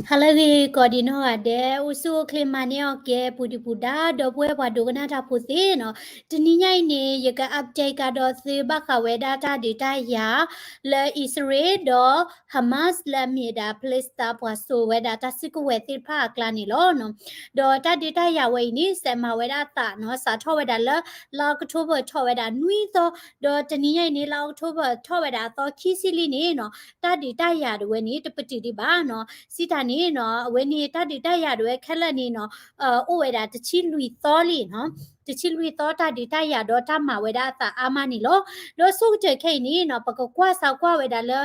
ဟါလၢအဂ့ၤ ကိးဒံးနီၢ်ဂၤဒဲး, အိၣ်ဆူၣ်အိၣ်ချ့မၤန့ၢ်အီၣ်ကဲ ပူၤဒံးပူၤဒါ ဒီပုၢ်ဝဲၢ်ပှၤဒိကနၣ်တၢ်ဖိသ့ၣ်နီၤ, တနံၤညါအံၤန့ၣ် ယက update ကဒီးသုဘၣ်ဃးဝဲဒၣ်တၢ်ဒုးတၢ်ယၤ လၢအံၣ်စရ့လးဒီး Hamas လၢအမ့ၢ်ဒၣ် Palestine ပှၤစိာ်ဝဲဒၣ်တၢ်စုကဝဲၤသ့ၣ်တဖၣ်အကျါန့ၣ်လီၤ. ဒီးတၢ်ဒုးတၢ်ယၤဝဲအံၤန့ၣ် စးမၤဝဲဒၣ်အသးနီၤ, စးထီၣ်ဝဲဒၣ်လၢ လါအီးကထိဘၢၣ်ထီၣ်ဝဲဒၣ်နွံသီ, ဒီးတနံၤညါအံၤန့ၣ် လါအီးကထိဘၢၣ်ထီၣ်ဝဲဒၣ်အသီခံဆံလံန့ၣ်နီၤ, တၢ်ဒုးတၢ်ယၤဒၣ်ဝဲန့ၣ် တပတုာ်ဒံးဘၣ်နီၤ. စံးတၢ်န့ၣ်နီၤ, အဝဲန့ၣ်တၢ်ဒုးတၢ်ယၤဒၣ်ဝဲခဲလၢာ်န့ၣ်နီၤ, အိၣ်ဝဲဒၣ်တဆံလွံၢ်သီလံနီၤ, တဆံလွံၢ်သီတၢ်ဒုးတၢ်ယၤဒီးတၢ်မၤဝဲဒၣ်အသးအါမးန့ၣ်လီၤ. ဒီးဆိကတၢၢ်ခဲအံၤန့ၣ်နီၤ, ပကကွၢ်စးကွၢ်ဝဲဒၣ်လၢ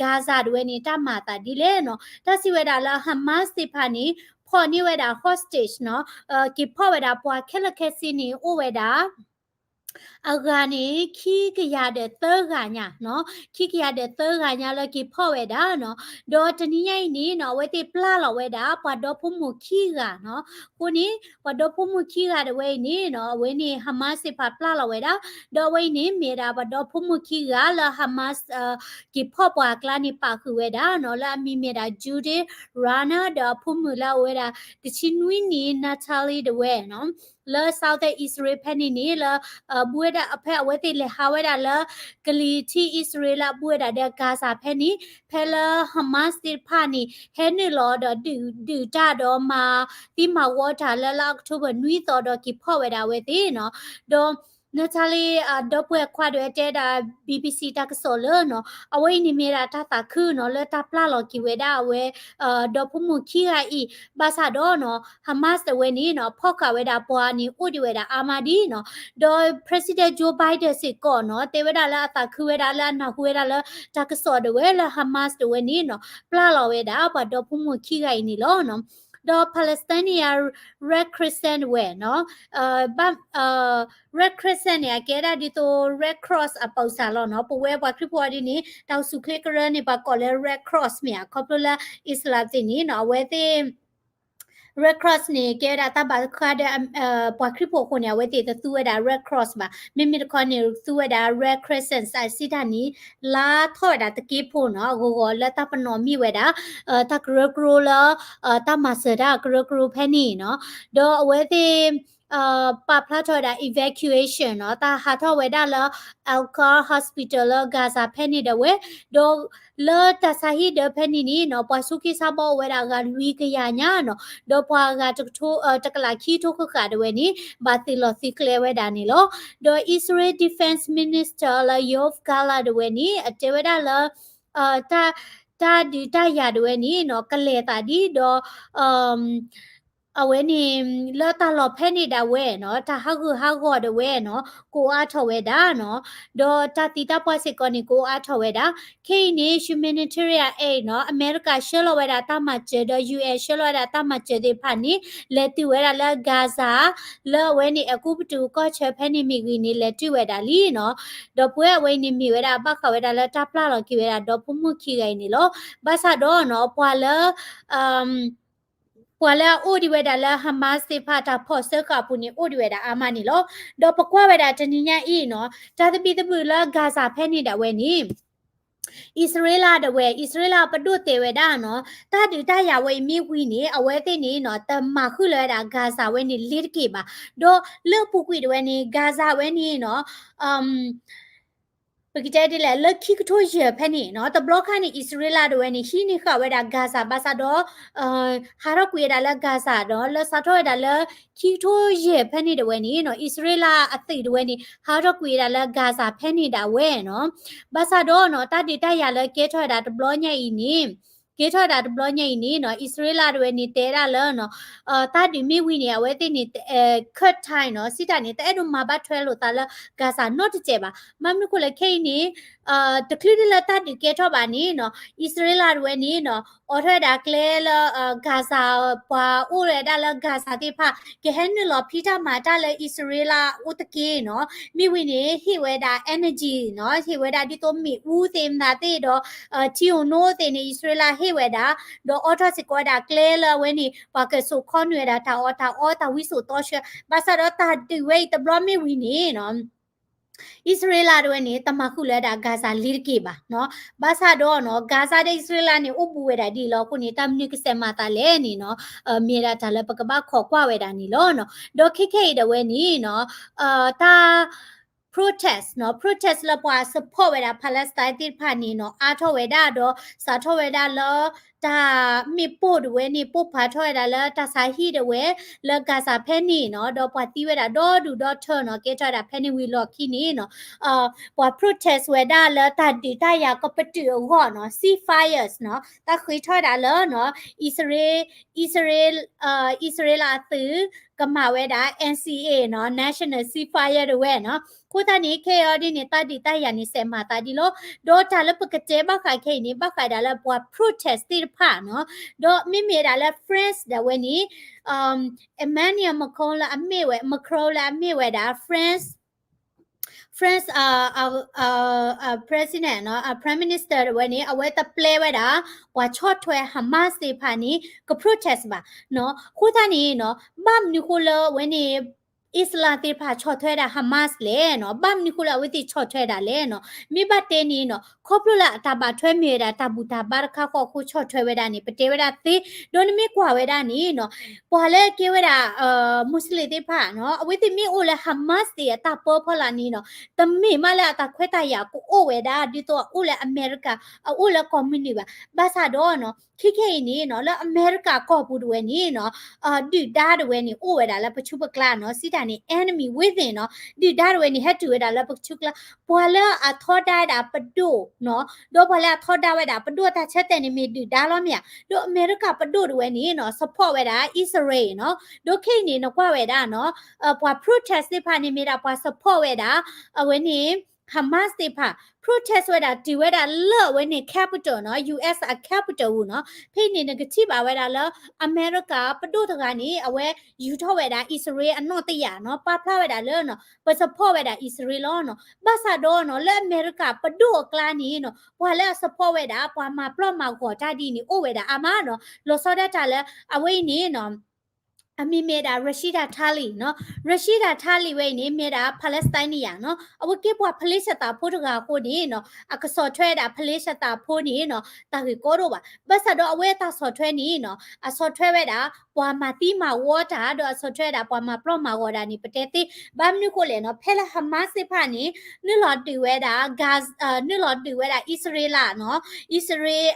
Gaza ဒၣ်ဝဲန့ၣ် တၢ်မၤအသးဒ်လဲၣ်နီၤ, တၢ်စံးဝဲဒၣ်လၢ Hamas သ့ၣ်တဖၣ်န့ၣ် ဖီၣ်န့ၢ်ဝဲဒၣ် hostage နီၤ, က့ၤဖီၣ်ဝဲဒၣ်ပှၤခဲလၢာ်ခဲဆ့န့ၣ် အိၣ်ဝဲဒၣ် အဂၤန့ၣ် ခံကယၤဒီးသၢဂၤညါနီၤ, ခံကယၤဒီးသၢဂၤညါလၢက့ၤဖီၣ်ဝဲဒၣ်နီၤ, ဒီးတနံၤညါအံၤန့ၣ်နီၤ, အဝဲသ့ၣ်ပျၢ်လီၤဝဲဒၣ် ပှၤဒီဖိမိၢ်ခံဂၤနီၤ, အဃိန့ၣ် ပှၤဒီဖိမိၢ်ခံဂၤဒၣ်ဝဲအံၤန့ၣ်နီၤ, အဝဲန့ၣ် Hamas သ့ၣ်တဖၣ်ပျၢ်လီၤဝဲဒၣ်, ဒီးအဝဲအံၤန့ၣ် မ့ၢ်ဒၣ်ပှၤဒီဖိမိၢ်ခံဂၤလၢ Hamas က့ၤဖီၣ်ပှၤအကျါန့ၣ် ပာ်ဃုာ်ဝဲဒၣ်နီၤ, လၢအမံၤမ့ၢ်ဒၣ် Judith Riner ဒီးအဖိမုၣ်လၢအအိၣ်ဝဲဒၣ် တဆံနွံနံၣ် Natalie ဒၣ်ဝဲနီၤ လၢ Southern အံၣ်စရ့လးဖဲန့ၣ်န့ၣ် လၢ ဘူးဝဲဒၣ်ဖဲအဝဲသ့ၣ်လဲၤဟးဝဲဒၣ်လၢ ကလံၤထံးအံၣ်စရ့လးလၢအဘူးဝဲဒၣ်ဒီး Gaza ဖဲန့ၣ်, ဖဲလၢ Hamas သ့ၣ်တဖၣ်န့ၣ် ဟဲနုာ်လီၤဒီးဒုးတၢ်ဒီးမၤသံမၤဝီတၢ်လၢလါအီးကထိဘၢၣ်နွံသီဒီးက့ၤဖီၣ်ဝဲဒၣ်အဝဲသ့ၣ်နီၤ, ဒီး Natalie ဒီပုၢ်ဝဲၢ်ခွါဒၣ်ဝဲတဲဒၣ် BBC တၢ်ကစီၣ်လၢနီၤ, အဝဲအံၤန့ၣ်မ့ၢ်ဒၣ်တၢ်သးခုနီၤ လၢတၢ်ပျၢ်လီၤက့ၤဝဲဒၣ်အဝဲ ဒီဖိမိၢ်ခံဂၤအံၤ, ဘၣ်ဆၣ်ဒီးနီၤ Hamas ဒၣ်ဝဲန့ၣ်နီၤ ဖီၣ်ဃာ်ဝဲဒၣ်ပှၤန့ၣ် အိၣ်ဒံးဝဲဒၣ်အါမးဒ်နီၤ, ဒီး President Joe Biden စ့ၢ်ကီးနီၤ တဲဝဲဒၣ်လၢအသးခုဝဲဒၣ်လၢအနၢ်ဟူဝဲဒၣ်လၢတၢ်ကစီၣ်ဒၣ်ဝဲလၢ Hamas ဒၣ်ဝဲန့ၣ်နီၤ ပျၢ်လီၤဝဲဒၣ်ပှၤဒီဖိမိၢ်ခံဂၤအံၤန့ၣ်လီၤနီၤ, ဒီး Palestinian Red Crescent ဝဲနီၤ ဘၣ် Red Crescent န့ၣ် အကဲဒၣ်ဒ်သိး Red Cross အပူၤစၢ်လီၤနီၤ, ပဝဲပှၤခရံာ်ဖိအီၤဒ်န့ၣ် တၢ်အိၣ်ဆူၣ်ချ့ကရၢန့ၣ် ပှၤကိးလၢ Red Cross မ့ၢ်ဧါ, ခီဖျိလၢ Islam သ့ၣ်န့ၣ်နီၤ အဝဲသ့ၣ် Red Cross န့ၣ် ကဲဝဲဒၣ်တၢ်ဘၣ်ဃးဒီး ပှၤခရံာ်ဖိအဃိန့ၣ် အဝဲသ့ၣ်တသူဝဲဒၣ် Red Cross ဘၣ်, မ့မ့ၢ်တခီန့ၣ် သူဝဲဒၣ် Red Crescent စံးတၢ်န့ၣ် လါထီၣ်ဝဲဒၣ်တက့ဖိနီၤ, အဂီၢ်ဂီၢ်လၢတၢ်ပနီၣ်မ့ၢ်ဝဲဒၣ် တၢ်ကရၢကရိလၢ တၢ်မၤစၢၤတၢ်ကရၢကရိဖဲန့ၣ်နီၤ, ဒီးအဝဲသ့ၣ် ပာ်ဖျါထီၣ်ဝဲဒၣ် evacuation နီၤ, တၢ်ဟးထီၣ်ဝဲဒၣ်လၢ Al-Qasr Hospital လၢ Gaza ဖဲန့ၣ်ဒၣ်ဝဲ, ဒီးလၢတၢ်ဆါဟံၣ်ဒၢဖဲန့ၣ်န့ၣ်နီၤ ပှၤဆူးက့ဆါဘီအိၣ်ဝဲဒၣ်အဂၤလွံၢ်ကယၤညါနီၤ, ဒီးပှၤအဂၤတကထိ တကလးခံကထိဃၣ်ဃၣ်ဒၣ်ဝဲန့ၣ် ဘၣ်သ့ၣ်လီၤသံာ်ကျဲၤဝဲဒၣ်န့ၣ်လီၤ. ဒီး Israel Defense Minister လၢ Yoav Gallant ဒၣ်ဝဲန့ၣ် အတဲဝဲဒၣ်လၢ တၢ် တၢ်ဒုးတၢ်ယၤဒၣ်ဝဲန့ၣ်နီၤ ကလဲၤသးဒ်ဒီး အဝဲန့ၣ် လၢတၢ်လီၢ်ဖဲန့ၣ်ဒၣ်ဝဲနီၤ တၢ်ဟးဂူာ်ဟးဂီၤဒၣ်ဝဲနီၤ ကအိၣ်အါထီၣ်ဝဲဒၣ်နီၤ, ဒီးတၢ်သံတၢ်ပှၢ်စ့ၢ်ကီးန့ၣ် ကအိၣ်အါထီၣ်ဝဲဒၣ်. ခဲအံၤန့ၣ် humanitarian aid နီၤ အမဲရကၤဆှၢလီၤဝဲဒၣ်တၢ်မၤစၢၤဒီး ယူၢ်အဲၣ် ဆှၢလီၤဝဲဒၣ်တၢ်မၤစၢၤသ့ၣ်တဖၣ်န့ၣ် လဲၤတုၤဝဲဒၣ်လၢ Gaza လၢအဝဲန့ၣ် အဲၤကူပတူးကီၢ်ဆၢဖဲန့ၣ်မ့ၢ်ဂ့ၤန့ၣ် လဲၤတုၤဝဲဒၣ်လံနီၤ. ဒီးပဝဲအဝဲအံၤန့ၣ်မ့ၢ်ဝဲဒၣ်ဘၣ်ဃးဝဲဒၣ်လၢတၢ်ပျၢ်လီၤက့ၤဝဲဒၣ်ဒီဖိမိၢ်ခံဂၤအံၤန့ၣ်လီၤ. ဘၣ်ဆၣ်ဒီးနီၤ ပှၤလၢ ပှၤလၢအအိၣ်ဒံးဝဲဒၣ်လၢ Hamas သ့ၣ်တဖၣ်တၢ်ဖီၣ်ဆၢဃာ်အပူၤန့ၣ် အိၣ်ဒံးဝဲဒၣ်အါမးန့ၣ်လီၤ. ဒီးပကွၢ်ဝဲဒၣ်တနံၤညါအံၤနီၤ တၢ်သဘံၣ်သဘုၣ်လၢ Gaza ဖဲန့ၣ်ဒၣ်ဝဲန့ၣ် အံၣ်စရ့လးဒၣ်ဝဲ အံၣ်စရ့လးပဒိၣ်တဲဝဲဒၣ်နီၤ တၢ်ဒုးတၢ်ယၤဝဲအံၤမ့ၢ်ဝံၤန့ၣ် အဝဲသ့ၣ်န့ၣ်နီၤ တမၤဃုာ်လၢၤဝဲဒၣ် Gaza ဝဲန့ၣ်လ့ၤတက့ၢ်ဘၣ်. ဒီးလၢအပူၤကွံာ်ဒၣ်ဝဲန့ၣ် Gaza ဝဲန့ၣ်နီၤ ပကတဲဒ်လဲၣ် လၢခံကထိယဲၢ်ဖဲန့ၣ်နီၤ တဘျီခါန့ၣ် အံၣ်စရ့လးဒၣ်ဝဲန့ၣ် ဟံးန့ၢ်ဃာ်ဝဲဒၣ် Gaza ဘၣ်ဆၣ်ဒီး ဟးထီၣ်ကွံာ်ဝဲဒၣ်လၢ Gaza ဒီး လၢစးထီၣ်ဝဲဒၣ်လၢ ခံကထိယဲၢ်ဖဲန့ၣ်ဒၣ်ဝဲန့ၣ်နီၤ အံၣ်စရ့လးအသုးဒၣ်ဝဲန့ၣ် ဟးထီၣ်ကွံာ်ဝဲဒၣ်လၢ Gaza ဖဲန့ၣ်ဒၣ်ဝဲနီၤ. ဘၣ်ဆၣ်ဒီးနီၤ တၢ်ဒုးတၢ်ယၤလၢကဲထီၣ်ဝဲဒၣ်တဘျီညါအံၤန့ၣ် ကဲထီၣ်ဝဲဒၣ်တဘျီညါအံၤန့ၣ်နီၤ အံၣ်စရ့လးဒၣ်ဝဲန့ၣ် တဲဒၣ်လၢနီၤ တၢ်ဒုးမ့ၢ်ဝံၤန့ၣ် အဝဲသ့ၣ်န့ၣ် cut time နီၤ စံးတၢ်န့ၣ် တအဲၣ်ဒိးမၤဘၣ်ထွဲလိာ်သးလၢ Gaza နီတစဲးဘၣ်. မ့မ့ၢ်ခိၣ်လၢခဲအံၤန့ၣ် တချုးဒ်လၢတၢ်ဒုးကဲထီၣ်ဘၣ်န့ၣ်နီၤ အံၣ်စရ့လးဒၣ်ဝဲန့ၣ်နီၤ အိးထီၣ်ဝဲဒၣ်ကျဲလၢ Gaza ပှၤအိၣ်ဝဲဒၣ်လၢ Gaza သ့ၣ်တဖၣ် ကဟဲနုာ်လီၤဖံးတၢ်မၤတၢ်လၢအံၣ်စရ့လးအိၣ်တက့ၢ်နီၤ. မ့ၢ်ဝံၤန့ၣ် ဟ့ၣ်ဝဲဒၣ် energy နီၤ ဟ့ၣ်ဝဲဒၣ်ဒ်သိးမ့ၣ်အူသ့ၣ်မနုၤသ့ၣ်ဒီး ထံဧိၤနိသ့ၣ်န့ၣ် အံၣ်စရ့လးဟ့ၣ်ဝဲဒၣ် ဒီးအိးထီၣ်စ့ၢ်ကီးဝဲဒၣ်ကျဲလၢအဝဲန့ၣ် ပှၤကစိာ်ခီနုာ်ဝဲဒၣ်တၢ်အီၣ်တၢ်အီတၢ်ဝံစိာ်တီဆှၢ ဘၣ်ဆၣ်ဒီးတၢ်ဒုးဝဲအံၤတဘျီမ့ၢ်ဝံၤန့ၣ်နီၤ အံၣ်စရ့လးတဝဲန့ၣ် တမၤဃုာ်လၢဒၣ် Gaza လ့ၤတက့ၢ်ဘၣ်နီၤ. ဘၣ်ဆၣ်ဒီးနီၤ Gaza ဒီးအံၣ်စရ့လးန့ၣ် အိၣ်ဘူးဝဲဒၣ်ဒ်အံၤလီၤ. အဃိန့ၣ် တၢ်မနုၤကစဲးမၤသးလဲၣ်န့ၣ်နီၤ မ့ၢ်ဒၣ်တၢ်လၢပကဘၣ်ခိးကွၢ်ဝဲဒၣ်န့ၣ်လီၤနီၤ. ဒီးခဲခဲအံၤဒၣ်ဝဲန့ၣ်နီၤ တၢ် protest နီၤ protest လၢပှၤ support ဝဲဒၣ် Palestine သ့ၣ်တဖၣ်န့ၣ်နီၤ အါထီၣ်ဝဲဒၣ်ဒီး စးထီၣ်ဝဲဒၣ်လၢ တၢ်မ့ၣ်ပိၢ်တဝဲန့ၣ် ပိၢ်ဖးထီၣ်ဝဲဒၣ်လၢတၢ်ဆါဟံၣ်တဝဲ လၢ Gaza ဖဲန့ၣ်နီၤ ဒီးပှၤသံဝဲဒၣ်ဒီဒူၣ်ဒီထၢနီၤ ကဲထီၣ်ဝဲဒၣ်ဖဲန့ၣ်ဝံၤလီၢ်ခံန့ၣ်နီၤ ပှၤ protest ဝဲဒၣ်လၢတၢ်ဒုးတၢ်ယၤကပတုာ်အဂီၢ်နီၤ ceasefires နီၤ တၢ်ဃ့ထီၣ်ဝဲဒၣ်လၢနီၤ အံၣ်စရ့ အံၣ်စရ့ အံၣ်စရ့လးအသုး ကမၤဝဲဒၣ် N C A နီၤ National Ceasefire တဝဲနီၤ. အဃိသတးန့ၣ် ခဲအံၤဒ်န့ၣ် တၢ်ဒုးတၢ်ယၤန့ၣ် စဲးမၤသးဒ်လီၤ. ဒီးတၢ်လၢပကတဲဘၣ်ဃးခဲအံၤန့ၣ် ဘၣ်ဃးဒၣ်လၢပှၤ protest သ့ၣ်တဖၣ်နီၤ. ဒီးမ့မ့ၢ်ဒၣ်လၢ France ဒၣ်ဝဲန့ၣ် Emmanuel Macron လၢအမ့ၢ်ဝဲ Macron လၢအမ့ၢ်ဝဲဒၣ် France France president နီၤ Prime Minister တဝဲန့ၣ် အဝဲတပျဲဝဲဒၣ် ပှၤဆီၣ်ထွဲ Hamas သ့ၣ်တဖၣ်န့ၣ် က protest ဘၣ်နီၤ. အဃိသတးန့ၣ်နီၤ ဘၣ်မနုၤဃိလၢအဝဲန့ၣ် အံၣ်စရ့လးသ့ၣ်တဖၣ်ဆီၣ်ထွဲဒၣ် Hamas လဲၣ်နီၤ ဘၣ်မနုၤဃိလၢအဝဲသ့ၣ်ဆီၣ်ထွဲဒၣ်လဲၣ်နီၤ. မ့ၢ်ဘၣ်တဲန့ၣ်နီၤ ခီဖျိလၢအတၢ်ဘၣ်ထွဲမ့ၢ်ဝဲဒၣ်တၢ်ဘူၣ်တၢ်ဘါတခါဃီအဃိဆီၣ်ထွဲဝဲဒၣ်န့ၣ် ပတဲဝဲဒၣ်သ့. ဒီးနမ့ၢ်ကွၢ်ဝဲဒၣ်န့ၣ်နီၤ ပှၤလၢကဲဝဲဒၣ် Muslim သ့ၣ်တဖၣ်နီၤ အဝဲသ့ၣ်မ့ၢ်အိၣ်လၢ Hamas သ့ၣ်အတၢ်ပၢဖီလာ်န့ၣ်နီၤ တမ့ၢ်မးလၢအတၢ်ခွဲးတၢ်ယာ်ကအိၣ်ဝဲဒၣ် ဒ်သိးအအိၣ်လၢအမဲရကၤ အအိၣ်လၢကီၢ်မုၢ်နုာ်ဘၣ်. ဘၣ်ဆၣ်ဒီးနီၤ ခဲခဲအံၤန့ၣ်နီၤ လၢအမဲရကၤကီၢ်ပူၤတဝဲန့ၣ်နီၤ ဒုၣ်ဒါတဝဲန့ၣ် အိၣ်ဝဲဒၣ်လၢပဆူးပကျါနီၤ စံးတၢ်န့ၣ် enemy within နီၤ ဒုၣ်ဒါတဝဲန့ၣ် ဟဲတုၤဝဲဒၣ်လၢပဆူးပကျါ ပှၤလၢအထီဒါဝဲဒၣ်ပဒိၣ်နီၤ ဒီးပှၤလၢအထီဒါဝဲဒၣ်ပဒိၣ်တၢ်ဆၢတဲာ်န့ၣ်မ့ၢ်ဒုၣ်ဒါလီၤမ့ၢ်ဧါ. ဒီးအမဲရကၤပဒိၣ်တဝဲန့ၣ်နီၤ support ဝဲဒၣ် အံၣ်စရ့လးနီၤ. ဒီးခဲအံၤန့ၣ် နကွၢ်ဝဲဒၣ်နီၤ ပှၤ protest သ့ၣ်တဖၣ်န့ၣ်မ့ၢ်ဒၣ်ပှၤ support ဝဲဒၣ် အဝဲန့ၣ် Hamas သ့ၣ်တဖၣ် protest ဝဲဒၣ်တုၤဝဲဒၣ်လၢအဝဲန့ၣ် capital နီၤ U S အ capital ပူၤနီၤ. ဖဲအံၤန့ၣ် နကထံၣ်ဘၣ်ဝဲဒၣ်လၢ အမဲရကၤပဒိၣ်တဂၤန့ၣ် အဝဲယူၤထီၣ်ဝဲဒၣ်အံၣ်စရ့လးအနီၣ်တယာ်နီၤ ပာ်ဖျါဝဲဒၣ်လၢနီၤ ပ support ဝဲဒၣ်အံၣ်စရ့လးလီၤနီၤ. ဘၣ်ဆၣ်ဒီးနီၤ လၢအမဲရကၤပဒိၣ်အကျါန့ၣ်နီၤ ပှၤလၢအ support ဝဲဒၣ် ပှၤမၤပျီၢ်မၤဂီၤတၢ်ဒ်န့ၣ် အိၣ်ဝဲဒၣ်အါမးနီၤ. လီၤဆီဒၣ်တၢ်လၢ အဝဲအံၤန့ၣ်နီၤ အမံၤမ့ၢ်ဒၣ် Rashida Tlaib နီၤ. Rashida Tlaib ဝဲအံၤန့ၣ် မ့ၢ်ဒၣ် Palestinian နီၤ. အဝဲကဲပှၤဖလ့ၡသးဖိတဂၤအဃိန့ၣ်နီၤ အကဆီၣ်ထွဲဝဲဒၣ်ဖလ့ၡသးဖိန့ၣ်နီၤ တၢ်ဂ့ၢ်ကီဒိၣ်ဘၣ်. ဘၣ်ဆၣ်ဒီးအဝဲအတၢ်ဆီၣ်ထွဲန့ၣ်နီၤ အဆီၣ်ထွဲဝဲဒၣ် ပှၤမၤသံမၤဝီတၢ် ဒီးအဆီၣ်ထွဲဝဲဒၣ်ပှၤမၤပျီၢ်မၤဂီၤတၢ်န့ၣ် ပတဲသ့. ဘၣ်မနုၤဃိလဲၣ်နီၤ ဖဲလၢ Hamas သ့ၣ်တဖၣ်န့ၣ် နုာ်လီၤဒုးဝဲဒၣ် Gaz- နုာ်လီၤဒုးဝဲဒၣ်အံၣ်စရ့လးနီၤ အံၣ်စရ့လး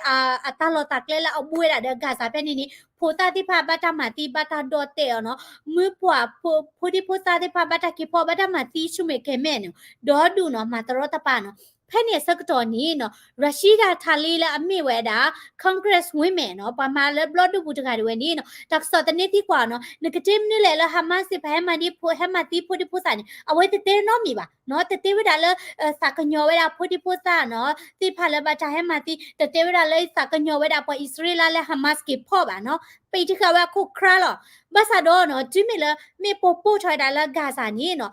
အတၢ်လီၢ်တၢ်ကျဲလၢအဘူးဝဲဒၣ်ဒီး Gaza ဖဲန့ၣ်န့ၣ် ဖိသၣ်သ့ၣ်တဖၣ်ဘၣ်တၢ်မၤသံ ဘၣ်တၢ်ဒီၣ်တဲာ်အီၤနီၤ. မုၢ်ပှၢ်ဖိ ဖိဒံဖိသၣ်သ့ၣ်တဖၣ်ဘၣ်တၢ်က့ၤဖီၣ် ဘၣ်တၢ်မၤသံဆူၣ်မဲာ်ကဲၤမဲာ်နီၤ ဒီဒူၣ်နီၤ မၤတရီတပါနီၤ. ဖဲန့ၣ်အဆၢကတီၢ်န့ၣ်နီၤ Rashida Tlaib လၢအမ့ၢ်ဝဲဒၣ် Congress women နီၤ ပှၤမၤလၢဘျီၣ်ဒိၣ်ပူၤတဂၤတဝဲန့ၣ်နီၤ တၢ်ကစီၣ်သန့သံကွၢ်နီၤ နကတဲမနုၤလဲၣ်လၢ Hamas သ့ၣ်တဖၣ်ဟဲမၤသံဖိ ဟဲမၤသံဖိဒံဖိသၣ်န့ၣ် အဝဲတတဲနီတမံၤဘၣ်နီၤ. တတဲဝဲဒၣ်လၢ သးကညီၤဝဲဒၣ်ဖိဒံဖိသၣ်နီၤ သ့ၣ်တဖၣ်လၢဘၣ်တၢ်ဟဲမၤသံ တတဲဝဲဒၣ်လၢသးကညီၤဝဲဒၣ်ပှၤအံၣ်စရ့လးလၢ Hamas က့ၤဖီၣ်ဘၣ်နီၤ. ပံးတဃာ်ဝဲအခိၣ်ခရါလီၤ. ဘၣ်ဆၣ်ဒီးနီၤ တုၤမ့ၢ်လၢမ့ၢ်ပိာ်ပိၢ်ထီၣ်ဝဲဒၣ်လၢ Gaza န့ၣ်နီၤ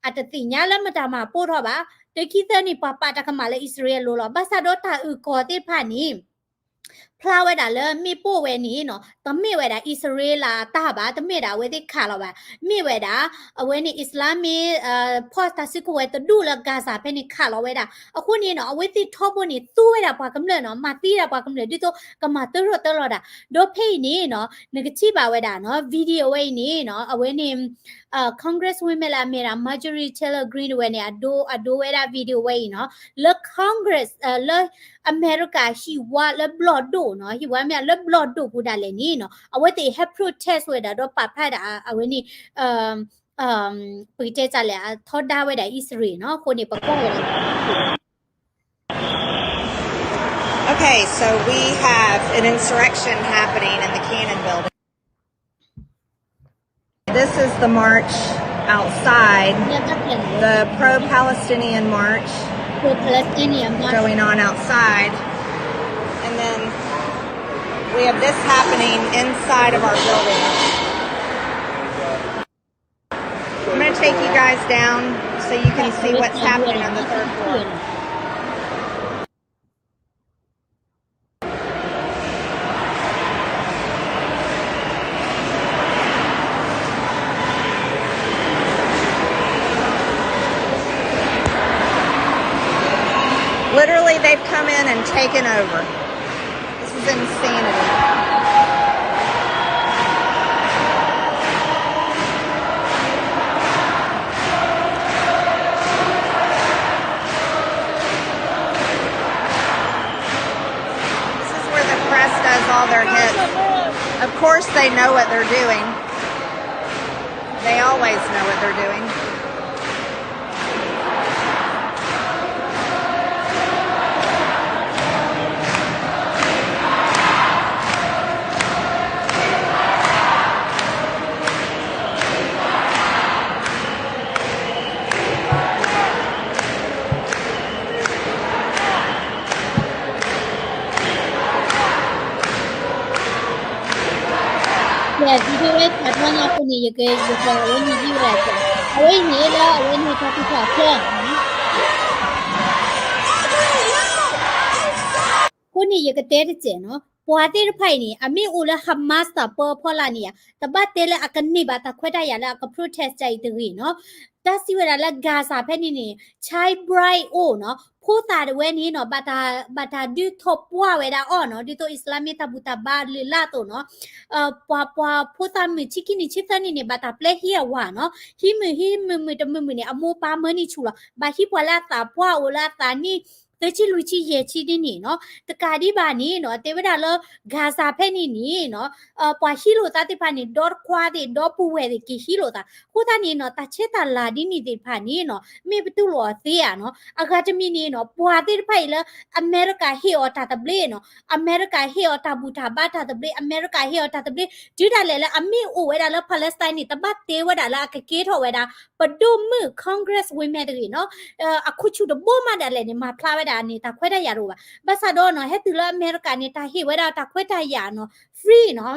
အတသ့ၣ်ညါလၢမတၤမၤပိၢ်ထီၣ်ဘၣ်. တခံသၢန့ၣ် ပှၤပာ်တၢ်ကမၣ်လၢအံၣ်စရ့လးအလိၤလီၤ. ဘၣ်ဆၣ်ဒီးတၢ်အုၣ်ကီၤသ့ၣ်တဖၣ်န့ၣ် ဖျါဝဲဒၣ်လၢမ့ၣ်ပိၢ်ဝဲန့ၣ်နီၤ တမ့ၢ်ဝဲဒၣ်အံၣ်စရ့လးအတၢ်ဘၣ် တမ့ၢ်ဒၣ်အဝဲသ့ၣ်ခးလီၤဘၣ်. မ့ၢ်ဝဲဒၣ် အဝဲန့ၣ် Islamic ဖီၣ်တၢ်စုကဝဲၤတဒူၣ်လၢ Gaza ဖဲန့ၣ်ခးလီၤဝဲဒၣ်. အဃိန့ၣ်နီၤ အဝဲသ့ၣ်ထီဘိန့ၣ် သူဝဲဒၣ်ပှၤကမျၢၢ်နီၤ မၤသံဒၣ်ပှၤကမျၢၢ် ဒ်သိးကမၤတရီၣ်တၢ်လီၤဒၣ်. ဒီးဖဲအံၤန့ၣ်နီၤ နကထံၣ်ဘၣ်ဝဲဒၣ်နီၤ video ဝဲအံၤန့ၣ်နီၤ အဝဲန့ၣ် Congress women လၢအမ့ၢ်ဒၣ် Marjorie Taylor Greene တဝဲန့ၣ် အဒိ အဒိဝဲဒၣ် video ဝဲအံၤနီၤ လၢ Congress လၢအမဲရကၤဟံၣ်ဝါလၢဘျီၣ်ဒိၣ်နီၤ ဟံၣ်ဝါမ့ၢ်လၢဘျီၣ်ဒိၣ်ပူၤဒၣ်လဲာ်န့ၣ်နီၤ အဝဲသ့ၣ်ဟဲ protest ဝဲဒၣ် ဒီးပာ်ဖျါဒၣ်အဝဲန့ၣ် ပကတဲတၢ်လဲၣ် အထီဒါဝဲဒၣ်အံၣ်စရ့လးနီၤ အဃိန့ၣ် ပကွၢ်ဝဲဒၣ် Okay, so we have an insurrection happening in the Cannon Building. This is the march outside, the pro-Palestinian march going on outside. And then we have this happening inside of our building. I'm going to take you guys down so you can see what's happening on the third floor. taken over. This is insanity. This is where the press does all their hits. Of course they know what they're doing. They always know what they're doing. Video ဝဲ ထီၣ်ညါအဃိန့ၣ် ယက ယက အဝဲန့ၣ် ယံဝဲဒၣ် အဝဲအံၤန့ၣ်လၢအဝဲန့ၣ် တၢ်သူၣ်ထီၣ်အချၢ အဃိန့ၣ် ယကတဲတစဲးနီၤ, ပှၤသ့ၣ်တဖၣ်အံၤန့ၣ် အမ့ၢ်အိၣ်လၢ Hamas တၢ်ပၢအဖီလာ်န့ၣ်ဧါ, တဘၣ်တဲလၢအကန့ၢ်ဘၣ်တၢ်ခွဲးတၢ်ယာ်လၢအက protest တၢ်အံၤတဂ့ၤနီၤ. တၢ်စံးဝဲဒၣ်လၢ Gaza ဖဲန့ၣ်န့ၣ် child bride အိၣ်နီၤ, ဖိသၣ်တဝဲန့ၣ်နီၤ ဘၣ်တၢ် ဘၣ်တၢ်ဒုးထီၣ်ပှၢ်ဝဲဒၣ်အီၤနီၤ, ဒ်သိးအံၣ်စလါမ့ၢ်တၢ်ဘူၣ်တၢ်ဘါလုၢ်လၢ်အသိးနီၤ ပှၤ ပှၤဖိသၣ်မုၣ်ဆံခံနံၣ်ဆံသၢနံၣ်န့ၣ် ဘၣ်တၢ်ပျဲဟံးအဝၤနီၤ, ဟံးမုာ်ဟံးမုာ်မုာ်တမုာ်မုာ်န့ၣ် အမိၢ်ပၢ်မၢန့ၢ်ဆူၣ်လီၤ, ဘၣ်ဟံးပှၤလၢအသးပှၢ်အိၣ်လၢအသးနံၣ် သၢဆံလွံၢ်ဆံယဲၢ်ဆံဒ်န့ၣ်နီၤ, တကးဒံးဘၣ်န့ၣ်နီၤ တဲဝဲဒၣ်လၢ Gaza ဖဲန့ၣ်န့ၣ်နီၤ ပှၤဟံးလိာ်သးသ့ၣ်တဖၣ်န့ၣ် ဒီတခွါသ့ၣ် ဒီပုၢ်ဝဲၢ်သ့ၣ် က့ၤဟံးလိာ်သး, အဃိသတးန့ၣ်နီၤ တၢ်ဆဲးတၢ်လၤဒ်န့ၣ်သ့ၣ်တဖၣ်န့ၣ်နီၤ မ့ၢ်ပတူၢ်လိာ်အီၤသ့ဧါနီၤ, အဂၤတမံၤန့ၣ်နီၤ ပှၤသ့ၣ်တဖၣ်အံၤလၢ အမဲရကၤဟ့ၣ်အီၤတၢ်သဘျ့နီၤ, အမဲရကၤဟ့ၣ်အီၤတၢ်ဘူၣ်တၢ်ဘါတၢ်သဘျ့, အမဲရကၤဟ့ၣ်အီၤတၢ်သဘျ့, တုၤဒၣ်လဲာ်လၢအမ့ၢ်အိၣ်ဝဲဒၣ်လၢ Palestine န့ၣ် တဘၣ်တဲဝဲဒၣ်လၢအကကဲထီၣ်ဝဲဒၣ် ပဒိၣ်မုၣ် Congress women တဂ့ၤနီၤ, အခူၣ်ဆူၣ်တဘိမးဒၣ်လဲာ်န့ၣ် မၤဖျါဝဲဒၣ်န့ၣ် တၢ်ခွဲးတၢ်ယာ်တအိၣ်ဘၣ်. ဘၣ်ဆၣ်ဒီးနီၤ ဟဲတုၤလၢအမဲရကၤန့ၣ် တၢ်ဟ့ၣ်ဝဲဒၣ်တၢ်ခွဲးတၢ်ယာ်နီၤ free နီၤ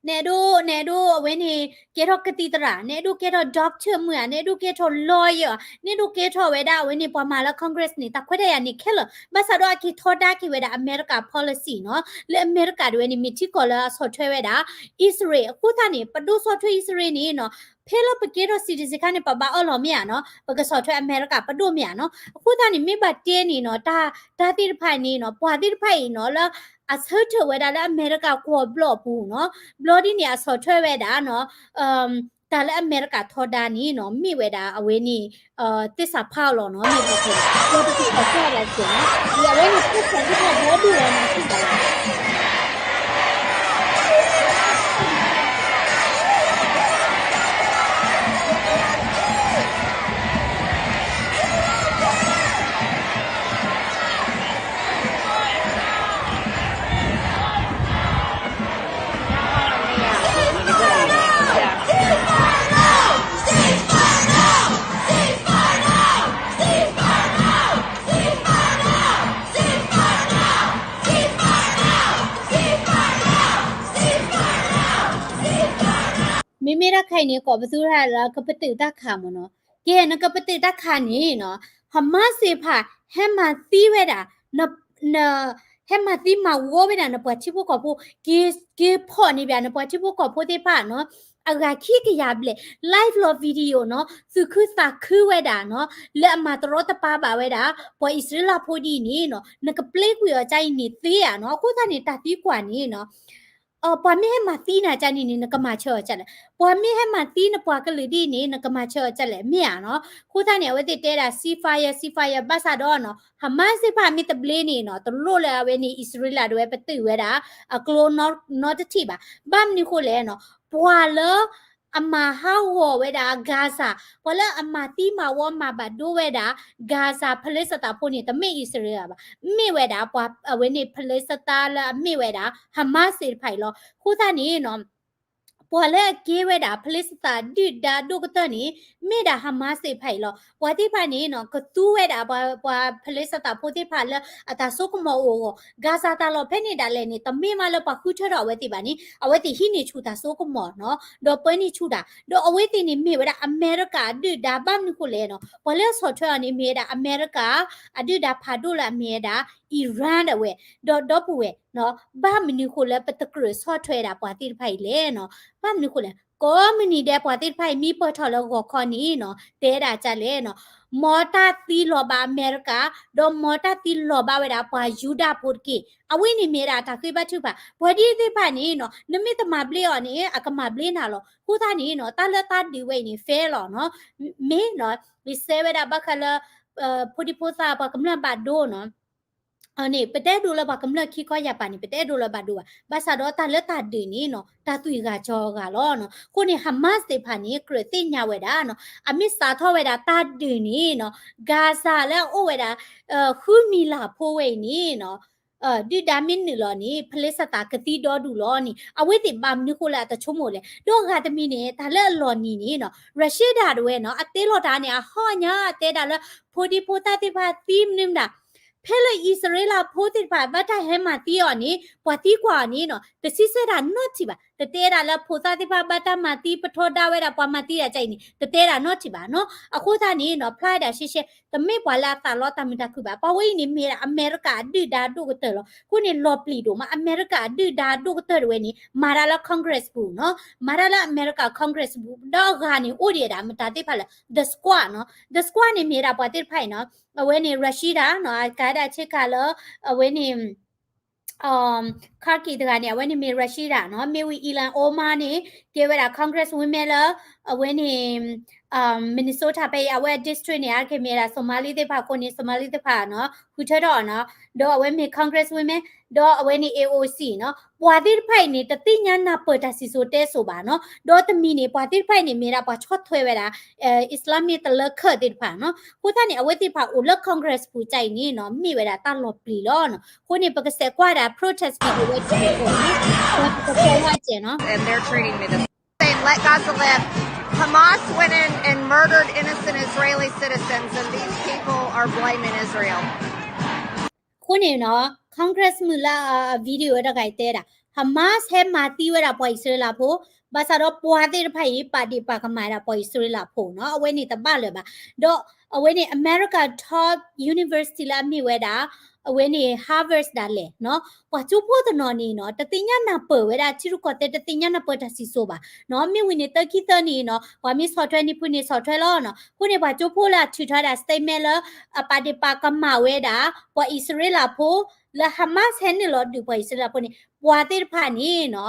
နအဲၣ်ဒိး နအဲၣ်ဒိးအဝဲန့ၣ် ကဲထီၣ်ကသံၣ်သရၣ်, နအဲၣ်ဒိးကဲထီၣ် doctor မုၣ်ဧါ, နအဲၣ်ဒိးကဲထီၣ် lawyer ဧါ, နအဲၣ်ဒိးကဲထီၣ်ဝဲဒၣ်အဝဲန့ၣ် ပှၤမၤလၢ Congress န့ၣ် တၢ်ခွဲးတၢ်ယာ်န့ၣ်ခဲလၢာ်. ဘၣ်ဆၣ်ဒီးအက့ၤထီဒါက့ၤဝဲဒၣ် အမဲရကၤ policy နီၤ, လၢအမဲရကၤတဝဲန့ၣ် မ့ၢ်ထံကီၢ်လၢအဆီၣ်ထွဲဝဲဒၣ် အံၣ်စရ့လး. အဃိသတးန့ၣ် ပဒိၣ်ဆီၣ်ထွဲအံၣ်စရ့လးန့ၣ်နီၤ ဖဲလၢပကဲထီၣ် citizen ခါန့ၣ် ပဘၣ်အၢၣ်လီၤမ့ၢ်ဧါနီၤ, ပကဆီၣ်ထွဲအမဲရကၤပဒိၣ်မ့ၢ်ဧါနီၤ. အဃိသတးန့ၣ် မ့ၢ်ဘၣ်တဲန့ၣ်နီၤ တၢ် တၢ်သ့ၣ်တဖၣ်န့ၣ်နီၤ ပှၤသ့ၣ်တဖၣ်အံၤနီၤ လၢအဆၢထၢၣ်ဝဲဒၣ်လၢအမဲရကၤကွီၢ်ဘျီၣ်အပူၤနီၤ, ဘျီဒ်န့ၣ် အဆီၣ်ထွဲဝဲဒၣ်နီၤ တၢ်လၢအမဲရကၤထီဒါန့ၣ်နီၤ မ့ၢ်ဝဲဒၣ်အဝဲန့ၣ် သစ္စာဖောက်လီၤနီၤ, မ့ၢ်ဘၣ်တဲ ပှၤတက့ၤဆီၣ်ထွဲဒၣ်စ့ၢ်နီၤ, ဒီးအဝဲန့ၣ် သစ္စာဖောက် ဘီဒိၣ်လီၤနီၤ သ့ၣ်ညါလီၤ. မ့မ့ၢ်တၢ်ခါအံၤန့ၣ် ကိးပသူတၢ်လၢကပတုာ်တၢ်ခးမ့ၢ်နီၤ, ကဲ နကပတုာ်တၢ်ခးန့ၣ်နီၤ Hamas သ့ၣ်တဖၣ် ဟဲမၤသံဝဲဒၣ် န ဟဲမၤသံမၤဝီဝဲဒၣ်နပှၤထံဖိကီၢ်ဖိ, က့ၤ က့ၤဖီၣ်န့ၢ်ဘၣ်နပှၤထံဖိကီၢ်ဖိသ့ၣ်တဖၣ်နီၤ, အဂၤခံကယၤဘျဲၣ် live လီၤ video နီၤ, သူၣ်ခုသးခုဝဲဒၣ်နီၤ, လၢအမၤတရီတပါဘၣ်ဝဲဒၣ် ပှၤအံၣ်စရ့လးဖိဒ်အံၤန့ၣ်နီၤ, နကပျဲကွံာ်အီၤကါအံၤန့ၣ်သ့ဧါနီၤ. အဃိသတးန့ၣ် တၢ်သံကွၢ်န့ၣ်နီၤ ပှၤမ့ၢ်ဟဲမၤသံနၤကါန့ၣ်န့ၣ် နကမၤဆၢအီၤကါလဲၣ်, ပှၤမ့ၢ်ဟဲမၤသံနပှၤကလုာ်ဒ်အံၤန့ၣ် နကမၤဆၢအီၤကါလဲၣ် မ့ၢ်ဧါနီၤ. အဃိသတးန့ၣ် အဝဲသ့ၣ်တဲဒၣ် ceasefire, ceasefire ဘၣ်ဆၣ်ဒီးနီၤ Hamas သ့ၣ်တဖၣ်မ့ၢ်တဘျ့န့ၣ်နီၤ တလိၣ်လၢအဝဲန့ၣ် အံၣ်စရ့လးဒၣ်ဝဲပတုာ်ဝဲဒၣ် အကျိနီတထံၣ်ဘၣ်. ဘၣ်မနုၤဃိလဲၣ်နီၤ, ပှၤလၢ အမၤဟးဂီၤဝဲဒၣ် Gaza, ပှၤလၢအမၤသံမၤဝီမၤဘၣ်ဒိဝဲဒၣ် Gaza ဖလ့စတၤဖိန့ၣ် တမ့ၢ်အံၣ်စရ့လးဘၣ်, မ့ၢ်ဝဲဒၣ်ပှၤအဝဲန့ၣ် ဖလ့စတၤလၢအမ့ၢ်ဝဲဒၣ် Hamas သ့ၣ်တဖၣ်အံၤလီၤ. အဃိသတးန့ၣ်နီၤ ပှၤလၢအကဲဝဲဒၣ် ဖလ့စတၤဒုၣ်ဒါဒိၣ်ကတၢၢ်န့ၣ် မ့ၢ်ဒၣ် Hamas သ့ၣ်တဖၣ်အံၤလီၤ. ပှၤသ့ၣ်တဖၣ်န့ၣ်နီၤ ကသူဝဲဒၣ်ပှၤ ပှၤဖလ့စတၤဖိသ့ၣ်တဖၣ်လၢ အတၢ်စိကမီၤအိၣ်အဂီၢ်, Gaza တၢ်လီၢ်ဖဲန့ၣ်ဒၣ်လဲာ်န့ၣ် တမ့ၢ်မးလၢပှၤဃုထၢထီၣ်အဝဲသ့ၣ်ဘၣ်န့ၣ် အဝဲသ့ၣ်ဟံးန့ၢ်ဆူၣ်တၢ်စိကမီၤနီၤ, ဒီးပၢန့ၢ်ဆူၣ်တၢ်, ဒီးအဝဲသ့ၣ်န့ၣ် မ့ၢ်ဝဲဒၣ်အမဲရကၤအဒုၣ်ဒါ, ဘၣ်မနုၤဃိလဲၣ်နီၤ, ပှၤလၢအဆီၣ်ထွဲအီၤန့ၣ် မ့ၢ်ဝဲဒၣ်အမဲရကၤ အဒုၣ်ဒါဖးဒိၣ်လၢအမ့ၢ်ဝဲဒၣ် Iran ဒၣ်ဝဲ, ဒီးဒီပုၢ်ဝဲၢ်နီၤ, ဘၣ်မနုၤဃိလၢပတကြၢးဆီၣ်ထွဲဒၣ်ပှၤသ့ၣ်တဖၣ်အံၤလဲၣ်နီၤ, ဘၣ်မနုၤဃိလဲၣ် ကိးမုၢ်နံၤဒဲး ပှၤသ့ၣ်တဖၣ်အံၤ မ့ၢ်ပၢၢ်ထီၣ်လၢဂီၤခီန့ၣ်နီၤ တဲဒၣ်ဒ်လဲၣ်နီၤ, မ်တၢ်သံလီၤဘၣ်အမဲရကၤ ဒီးမ်တၢ်သံလီၤဘၣ်ဝဲဒၣ်ပှၤယူဒၤဖိတက့ၢ်. အဝဲန့ၣ်မ့ၢ်ဒၣ်တၢ်ဃ့ဘါထုကဖၣ် ပှၤဒ်သ့ၣ်တဖၣ်န့ၣ်နီၤ နမ့ၢ်တမၤဘျ့အီၤန့ၣ် အကမၤဘျ့နၤလီၤ. အဃိသတးန့ၣ်နီၤ တၢ်လၢတၢ်ဒုးဝဲအံၤန့ၣ် fair လီၤနီၤ. မ့ၢ်နီၤ ယစဲးဝဲဒၣ်ဘၣ်ဃးလၢ ဖိဒံဖိသၣ်ပှၤကမျၢၢ်ဘၣ်ဒိနီၤ န့ၣ် ပတအဲၣ်ဒိးလၢပှၤကမျၢၢ်ခံခီယၢ်ပၤန့ၣ် ပတအဲၣ်ဒိးလၢဘၣ်ဒိဘၣ်. ဘၣ်ဆၣ်ဒီးတၢ်လၢတၢ်ဒုးန့ၣ်နီၤ တၢ်သွံၣ်ဂၢ်စီၤဂၢ်လီၤနီၤ. အဃိန့ၣ် Hamas သ့ၣ်တဖၣ်န့ၣ် ကြၢးသ့ၣ်ညါဝဲဒၣ်နီၤ အမ့ၢ်စးထီၣ်ဝဲဒၣ်တၢ်ဒုးန့ၣ်နီၤ Gaza လၢအအိၣ်ဝဲဒၣ် ဃုမံၤလၢ်ဖိဝဲအံၤန့ၣ်နီၤ ဒုၣ်ဒါမ့ၢ်နုာ်လီၤန့ၣ် ဖလ့ၡသးကသံဒီဒူၣ်လီၤန့ၣ် အဝဲသ့ၣ်ဘၣ်မနုၤဃိလၢအတဆိကမိၣ်လဲၣ်. ဒီးအဂၤတမံၤန့ၣ် တၢ်လၢအလီၤနံၤန့ၣ်နီၤ ရၤၡဲဒၣ်တဝဲနီၤ အတဲလီၤတၢ်န့ၣ် အဟီၣ်ညါတဲဒၣ်လၢ ဖိဒံဖိသၣ်သ့ၣ်တဖၣ်သံမနုၤမတၤ ဖဲလၢအံၣ်စရ့လးဖိသ့ၣ်တဖၣ် ဘၣ်တၢ်ဟဲမၤသံအီၤန့ၣ် ပှၤသံကွၢ်အီၤန့ၣ်နီၤ တဆံဆဲတၢ်နီတထံၣ်ဘၣ်. တတဲဒၣ်လၢဖိသၣ်သ့ၣ်တဖၣ်ဘၣ်တၢ်မၤသံ ပထီဒါဝဲဒၣ်ပှၤမၤသံဒၣ်ကါအံၤန့ၣ် တတဲဒၣ်နီတထံၣ်ဘၣ်နီၤ. အဃိသတးန့ၣ်နီၤ ဖျါဒၣ်ရှဲရှဲ တမ့ၢ်ပှၤလၢအသးလီတၢ်မုာ်တၢ်ခုၣ်ဘၣ်. ပှၤဝဲအံၤန့ၣ်မ့ၢ်ဒၣ်အမဲရကၤအဒုၣ်ဒါဒိၣ်ကတၢၢ်လီၤ. အဃိန့ၣ်လီၤပျံၤဒိၣ်မး အမဲရကၤအဒုၣ်ဒါဒိၣ်ကတၢၢ်တဝဲန့ၣ် မၤတၢ်လၢ Congress ပူၤနီၤ မၤတၢ်လၢအမဲရကၤ Congress ပူၤ ဒီးအဂၤန့ၣ် အိၣ်ဒံးဒၣ်မတၤသ့ၣ်တဖၣ်လဲၣ် The Squad နီၤ. The Squad န့ၣ် မ့ၢ်ဒၣ်ပှၤသ့ၣ်တဖၣ်အံၤနီၤ အဝဲန့ၣ် Rashida နီၤ အကါဒၣ်ဆ့ကၤလၢ အဝဲန့ၣ် Kharkiv တဂၤန့ၣ် အဝဲန့ၣ်မ့ၢ် Rashida နီၤ. မ့ၢ်ဝံၤ Ilhan Omar န့ၣ် ကဲဝဲဒၣ် Congress woman လၢ အဝဲန့ၣ် Minnesota ဖဲအံၤ အဝဲအ district န့ၣ် အါတက့ၢ်မ့ၢ်ဝဲဒၣ် Somali သ့ၣ်တဖၣ်အဃိန့ၣ် Somali သ့ၣ်တဖၣ်နီၤ ဃုထၢထီၣ်အီၤနီၤ. ဒီးအဝဲမ့ၢ် Congress woman ဒီးအဝဲန့ၣ် A O C နီၤ. ပှၤသ့ၣ်တဖၣ်အံၤန့ၣ် တသ့ၣ်ညါနၢ်ပၢၢ်တၢ်စံၣ်စိၤတဲစိၤဘၣ်နီၤ. ဒီးတမံၤန့ၣ် ပှၤသ့ၣ်တဖၣ်အံၤန့ၣ် မ့ၢ်ဒၣ်ပှၤဆီၣ်ထွဲဝဲဒၣ် Islamic တလၢခၢၣ်သ့ၣ်တဖၣ်နီၤ. အဃိသတးန့ၣ် အဝဲသ့ၣ်တဖၣ်အိၣ်လၢ Congress ပူၤကါအံၤန့ၣ်နီၤ မ့ၢ်ဝဲဒၣ်တၢ်လီၤပျံၤလီၤနီၤ. အဃိန့ၣ် ပကစဲးကွၢ်ဒၣ် protest မ့ၢ်ဂ့ၤဝဲဒ်န့ၣ်အဃိန့ၣ် ပကစဲးကွၢ်ကဲနီၤ And they're treating me the same. Let Gaza live. Hamas went in and murdered innocent Israeli citizens, and these people are blaming Israel. အဃိန့ၣ်နီၤ Congress မုၢ်လၢအ video တဂၤအံၤတဲဒၣ် Hamas ဟဲမၤသံဝဲဒၣ်ပှၤအံၣ်စရ့လးဖိ ဘၣ်ဆၣ်ဒီးပှၤသ့ၣ်တဖၣ်အံၤ ပာ်ဒ့ၣ်ပာ်ကမၣ်ဝဲဒၣ်ပှၤအံၣ်စရ့လးဖိနီၤ အဝဲန့ၣ်တဘၣ်လၢၤဘၣ်. ဒီးအဝဲန့ၣ် အမဲရကၤ top university လၢအမ့ၢ်ဝဲဒၣ် အဝဲန့ၣ် Harvard ဒၣ်လဲာ်နီၤ ပှၤကၠိဖိတနီၤန့ၣ်နီၤ တသ့ၣ်ညါနၢ်ပၢၢ်ဝဲဒၣ် ထံရူၢ်ကီၢ်သဲး တသ့ၣ်ညါနၢ်ပၢၢ်တၢ်စံၣ်စိၤဘၣ်နီၤ မ့ၢ်ဝံၤန့ၣ် သၢခံသၢနံၤနီၤ ပှၤမ့ၢ်ဆီၣ်ထွဲန့ၣ်ဖုန့ၣ်ဆီၣ်ထွဲလီၤနီၤ. အဃိန့ၣ် ပှၤကၠိဖိလၢအထုးထီၣ်ဝဲဒၣ် statement လၢ အပာ်ဒ့ၣ်ပာ်ကမၣ်ဝဲဒၣ် ပှၤအံၣ်စရ့လးဖိ လၢ Hamas ဟဲနုာ်လီၤဒုးပှၤအံၣ်စရ့လးဖိန့ၣ် ပှၤသ့ၣ်တဖၣ်န့ၣ်နီၤ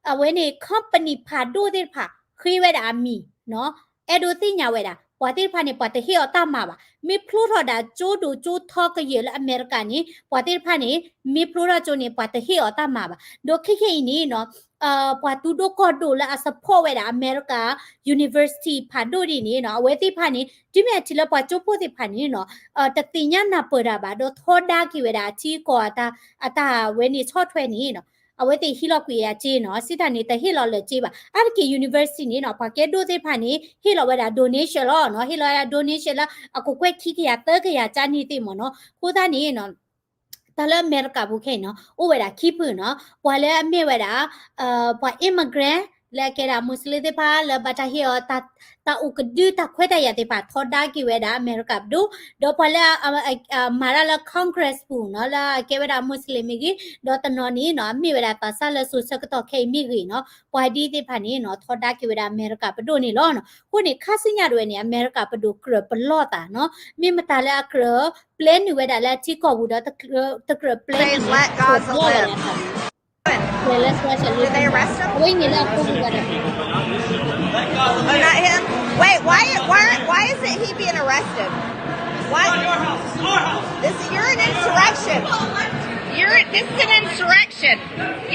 အဝဲန့ၣ် company ဖးဒိၣ်သ့ၣ်တဖၣ် ဃ့ဝဲဒၣ်အမံၤနီၤ အဲၣ်ဒိးသ့ၣ်ညါဝဲဒၣ် ပှၤသ့ၣ်တဖၣ်န့ၣ် ပှၤတဟ့ၣ်အီၤတၢ်မၤဘၣ်. မ့ၢ်ဖျိထီၣ်ဒၣ်ကၠိဒိၣ်ကၠိထီကယဲၢ်လၢအမဲရကၤန့ၣ် ပှၤသ့ၣ်တဖၣ်န့ၣ် မ့ၢ်ဖျိထီၣ်ကၠိန့ၣ် ပှၤတဟ့ၣ်အီၤတၢ်မၤဘၣ်. ဒီးခဲခဲအံၤန့ၣ်နီၤ ပှၤသူဒိၣ်ကီၢ်ဒိၣ်လၢအ support ဝဲဒၣ်အမဲရကၤ university ဖးဒိၣ်ဒ်န့ၣ်နီၤ အဝဲသ့ၣ်တဖၣ်န့ၣ် တုၤမ့ၢ်အထံၣ်လၢပှၤကၠိဖိသ့ၣ်တဖၣ်န့ၣ်နီၤ တသ့ၣ်ညါနၢ်ပၢၢ်တၢ်ဘၣ် ဒီးထီဒါက့ၤဝဲဒၣ်အထံအကီၢ် အတၢ်ဝဲန့ၣ်ဆီၣ်ထွဲန့ၣ်နီၤ အဝဲသ့ၣ်ဟံးလီၤကွံာ်အစ့နီၤ စံးတၢ်န့ၣ် တဟ့ၣ်လီၤလၢာ်စ့ဘၣ်. အါတက့ၢ် university န့ၣ်နီၤ ပှၤကဲဒိၣ်သ့ၣ်တဖၣ်န့ၣ် ဟ့ၣ်လီၤဝဲဒၣ် donation လီၤနီၤ ဟ့ၣ်လီၤဝဲဒၣ် donation လၢအကကွဲၢ်ခံကယၤသၢကယၤကၠၢန့ၢ်သ့ၣ်မ့ၢ်နီၤ. အဃိသတးန့ၣ်နီၤ တၢ်လၢအမဲရကၤပူၤခဲအံၤနီၤ အိၣ်ဝဲဒၣ်ခံဖုနီၤ ပှၤလၢအမ့ၢ်ဝဲဒၣ် ပှၤ immigrant လၢအကဲဒၣ် Muslim သ့ၣ်တဖၣ် လၢဘၣ်တၢ်ဟ့ၣ်အီၤ တၢ်အိၣ်ကဒုတၢ်ခွဲးတၢ်ယာ်သ့ၣ်တဖၣ် ထီဒါက့ၤဝဲဒၣ်အမဲရကၤပဒိၣ် ဒီးပှၤလၢ မၤတၢ်လၢ Congress ပူၤနီၤ လၢအကဲဝဲဒၣ် Muslim မ့ၢ်ဂ့ၤ ဒီးတနီၤန့ၣ်နီၤ မ့ၢ်ဝဲဒၣ်သးစၢ်လၢစိၤဆၢကတီၢ်ခဲအံၤမ့ၢ်ဂ့ၤနီၤ ပှၤဒ်သ့ၣ်တဖၣ်န့ၣ်နီၤ ထီဒါက့ၤဝဲဒၣ်အမဲရကၤပဒိၣ်န့ၣ်လီၤ. အဃိန့ၣ် ခါဆူညါတဝဲန့ၣ် အမဲရကၤပဒိၣ်ကြၢးပလီၢ်သးနီၤ မ့ၢ်မတၤလၢအကြၢး plan နုာ်ဝဲဒၣ်လၢအထံကီၢ်ပူၤဒီး တကြၢး plan နုာ် They let Gaza live. အဝဲအံၤန့ၣ်လၢအကိးပူၤဝဲဒၣ် Not him? Wait, why, why, why isn't he being arrested? Why? This, you're an insurrection. You're, this is an insurrection.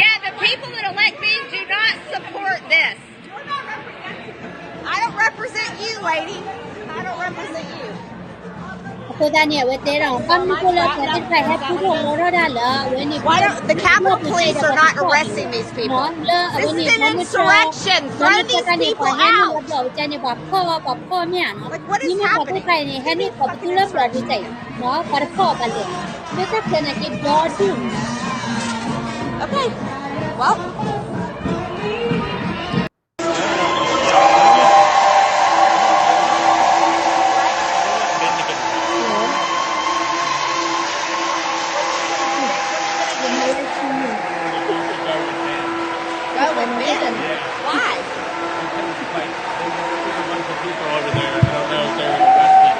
Yeah, the people that elect me do not support this. I don't represent you, lady. I don't represent you. အဃိသတးန့ၣ် အဝဲတဲဒၣ် ဘၣ်မနုၤအဃိလၢပှၤသ့ၣ်တဖၣ်ဟဲဖုထီၣ်လီထီၣ်ဒၣ်လၢ အဝဲန့ၣ် Why don't the Capitol Police are not arresting these people? လၢအဝဲန့ၣ် This is an insurrection. Throw these people out. လၢတၢ်န့ၣ် ပှၤဟဲနုာ်လီၤဘျီၣ်အကါန့ၣ် ပှၤဖီၣ် ပှၤဖီၣ်မ့ၢ်ဧါနီၤ What is happening? မ့မ့ၢ်ပှၤသ့ၣ်တဖၣ်အံၤန့ၣ် ဟဲနုာ်ခီၣ်ပသူလၢပျီဒုးတၢ်အံၤ ပှၤတဖီၣ်ဘၣ်လဲၣ် လၢတၢ်ခဲန့ၣ်က့ဒီဒူၣ် Okay. Well. Go with men. Why? Like, there's a bunch of people over there. I don't know if they're resting.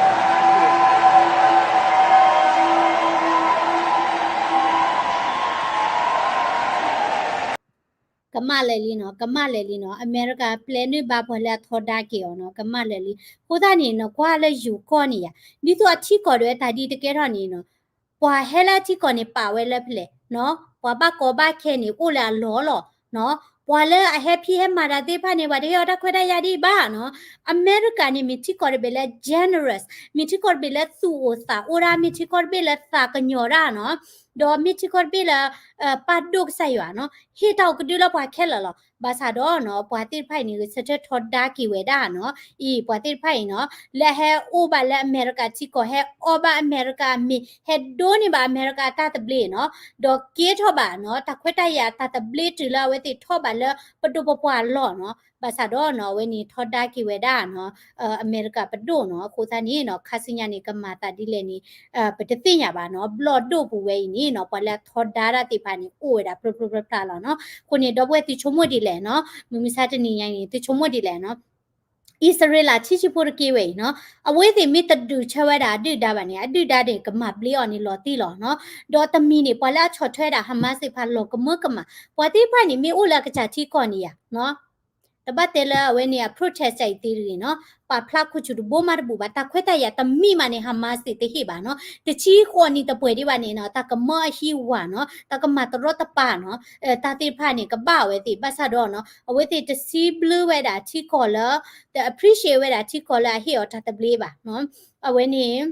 ကမၣ်လၢာ်လံနီၤ, ကမၣ်လၢာ်လံနီၤ, အမဲရကၤပျဲနုာ်ဘၣ်ပှၤလၢအထီဒါက့ၤအီၤနီၤ, ကမၣ်လၢာ်လံ. အဃိသတးန့ၣ် နကွၢ်လၢယူၤကီၢ်န့ၣ်ယါ, ဒ်သိးအထံကီၢ်ဒီးတၢ်ဒ်တကဲထီၣ်န့ၣ်နီၤ, ပှၤဟဲလၢအထံကီၢ်န့ၣ် ပာ်ဝဲလၢဖဲလဲၣ်နီၤ, ပှၤဘၣ်ကီဘၣ်ခဲန့ၣ် အိၣ်လၢအလီၢ်လီၤနီၤ, ပှၤလၢအဟဲဖံးဟဲမၤတၢ်သ့ၣ်တဖၣ်န့ၣ် ပှၤတဟ့ၣ်အီၤတၢ်ခွဲးတၢ်ယာ်ဒံးဘၣ်နီၤ. အမဲရကၤန့ၣ် မ့ၢ်ထံကီၢ်တဘ့ၣ်လၢ generous, မ့ၢ်ထံကီၢ်တဘ့ၣ်လၢသူၣ်အိၣ်သးအိၣ်ဒၣ်, မ့ၢ်ထံကီၢ်တဘ့ၣ်လၢသးကညီၤဒၣ်နီၤ, ဒီးမ့ၢ်ထံကီၢ်တဘ့ၣ်လၢ ပာ်ဒိၣ်ကစၢ်ယွၤနီၤ, ဟ့ၣ်တၢ်အိၣ်ကဒုလၢပှၤခဲလၢာ်လီၤ. ဘၣ်ဆၣ်ဒီးနီၤ ပှၤသ့ၣ်တဖၣ်အံၤန့ၣ် ဂဲၤဆၢထၢၣ်ထီဒါက့ၤဝဲဒၣ်နီၤ, အံၤ ပှၤသ့ၣ်တဖၣ်အံၤနီၤ လၢဟဲအိၣ်ဘၣ်လၢအမဲရကၤထံကီၢ်, ဟဲအီၣ်ဘၣ်အမဲရကၤအမံၤ, ဟဲဒိးန့ၢ်ဘၣ်အမဲရကၤအတၢ်သဘျ့နီၤ, ဒီးကဲထီၣ်ဘၣ်နီၤ တၢ်ခွဲးတၢ်ယာ်တၢ်သဘျ့တုၤလၢအဝဲသ့ၣ်ထီၣ်ဘၣ်လၢပဒိၣ်ပပှၢ်အလီၢ်နီၤ. ဘၣ်ဆၣ်ဒီးနီၤ အဝဲန့ၣ်ထီဒါက့ၤဝဲဒၣ်နီၤ အမဲရကၤပဒိၣ်နီၤ. အဃိသတးန့ၣ်နီၤ ခါဆူညါန့ၣ် ကမၤသးဒ်လဲၣ်န့ၣ် ပတသ့ၣ်ညါဘၣ်နီၤ. ဘျီၣ်ဒိၣ်ပူၤဝဲအံၤန့ၣ်နီၤ ပှၤလၢအထီဒါတၢ်သ့ၣ်တဖၣ်န့ၣ် အိၣ်ဝဲဒၣ်ဖျိဖျိဖျါဖျါလီၤနီၤ. အဃိန့ၣ် ဒီပုၢ်ဝဲၢ်သုဆိကမိၣ်ဒ်လဲၣ်နီၤ, မုၢ်မဆါတနံၤညါအံၤန့ၣ် သုဆိကမိၣ်ဒ်လဲၣ်နီၤ. အံၣ်စရ့လးထံဆံးဖိတက့ၢ်ဝဲအံၤနီၤ, အဝဲသ့ၣ်မ့ၢ်တဒုးဆၢဝဲဒၣ်အဒုၣ်ဒါဘၣ်န့ၣ် အဒုၣ်ဒါန့ၣ် ကမၤဘျ့အီၤန့ၣ်လီၤတံၢ်လီၤနီၤ. ဒီးတမံၤန့ၣ် ပှၤလၢအဆီၣ်ထွဲဒၣ် Hamas သ့ၣ်တဖၣ်လီၤကမၢကမၣ်, ပှၤသ့ၣ်တဖၣ်န့ၣ် မ့ၢ်အိၣ်လၢအကစၢ်ထံကီၢ်န့ၣ်ယါ တဘၣ်တဲလၢအဝဲန့ၣ် အ protest အံၤသ့တဂ့ၤနီၤ, ပာ်ဖျါခိၣ်ဆူၣ်တဘိမးတဘူၣ်ဘၣ်, တၢ်ခွဲးတၢ်ယာ်တမံၤမးန့ၣ် Hamas သ့ၣ်တဟ့ၣ်ဘၣ်နီၤ, တဆံဃိးနံၣ်တပှဲၤဒံးဘၣ်န့ၣ်နီၤ, တၢ်ကမၢအဟံးဝးနီၤ, တၢ်ကမၤတရီတပါနီၤ, တၢ်သ့ၣ်တဖၣ်န့ၣ် ကဘၣ်အဝဲသ့ၣ်, ဘၣ်ဆၣ်ဒီးနီၤ အဝဲသ့ၣ်တစံးဘျုးဝဲဒၣ်ထံကီၢ်လၢ တ appreciate ဝဲဒၣ်ထံကီၢ်လၢအဟ့ၣ်အီၤတၢ်သဘျ့ဘၣ်နီၤ, အဝဲန့ၣ်